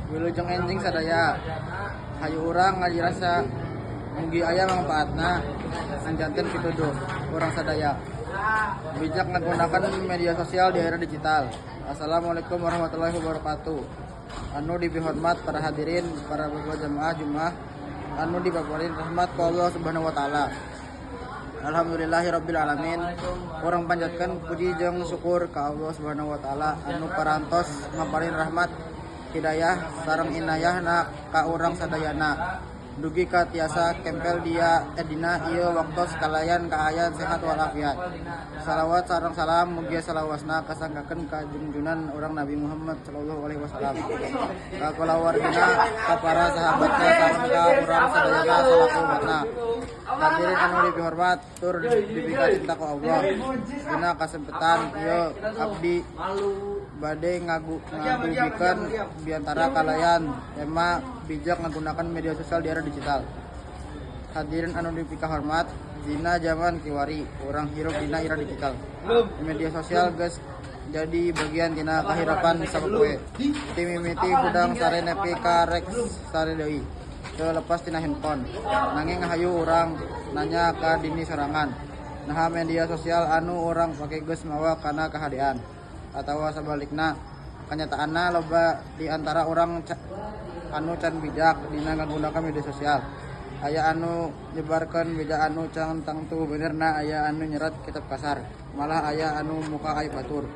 Wilujeng enjing sadaya. Hayu urang ngaji rasa mugi aya mangpaatna ngan janten pituduh urang sadaya. Bijak ngagunakan media sosial di era digital. Assalamualaikum warahmatullahi wabarakatuh. Anu dipihormat para hadirin, para bapak jamaah Jumat, anu dipaparin rahmat ku Allah Subhanahu wa taala. Alhamdulillahirabbil alamin. Urang panjatkeun puji jeung syukur ka Allah Subhanahu wa taala anu parantos maparin rahmat, hidayah sareng inayahna ka urang sadayana dugi ka tiasa kempel dia dina ieu waktos kalayan kaayaan sehat walafiat. Salawat sareng salam mugia salawasna kasanggakeun ka junjunan urang Nabi Muhammad sallallahu alaihi wasallam, ka kulawargina, ka para sahabatna, sareng ka urang sadayana salaku umatna. Hadirin anu dipihormat tur dipika cinta ku Allah, dina kasempatan ieu abdi bade ngadugikeun biantara kalayan tema bijak menggunakan media sosial di era digital. Hadirin anu dipika hormat, dina zaman kiwari urang hirup dina era digital. Media sosial geus jadi bagian tina kahirupan sapopoe. Ti mimiti hudang sare nepi ka rek sare deui, teu lepas tina handphone. Nanging hayu urang nanya ka diri sorangan, naha media sosial anu urang pake geus mawa kana kahadean atawa sabalikna? Kanyataanna loba di antara urang anu can bijak dina ngagunakan media sosial. Aya anu nyebarkeun beja anu can tangtu benerna, aya anu nyerat kitab kasar, malah aya anu muka aib batur.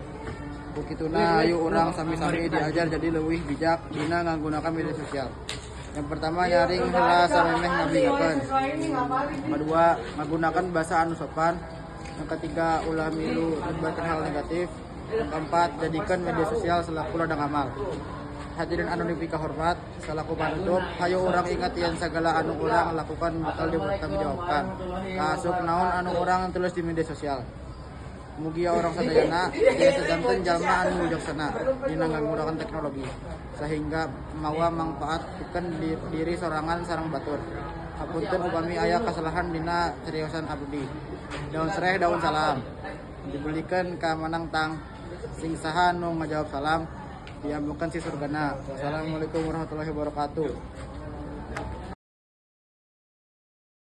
Ku kituna, hayu urang sami-sami diajar jadi leuwih bijak dina ngagunakan media sosial. Yang pertama, nyaring heula samemeh ngabingahkeun. Kedua, ngagunakan bahasa anu sopan. Yang ketiga, ulah milu nyebarkeun hal negatif. Yang keempat, jadikan media sosial selaku ladang amal. Hadirin anu dipika hormat, selaku panutup, hayu urang ingat yen segala anu urang lakukan bakal dipertanggungjawabkan. Kaasup naon anu urang tulis di media sosial. Mugia urang sadayana tiasa janten jalma anu wijaksana dina ngagunakan teknologi sehingga mawa mangpaat pikeun diri sorangan sareng batur. Hapunten upami aya kasalahan dina cariosan abdi. Daun sereh, daun salam dibelikeun ka manang tang. Sing saha nu ngajawab salam diambukeun si surgana. Wassalamualaikum warahmatullahi wabarakatuh.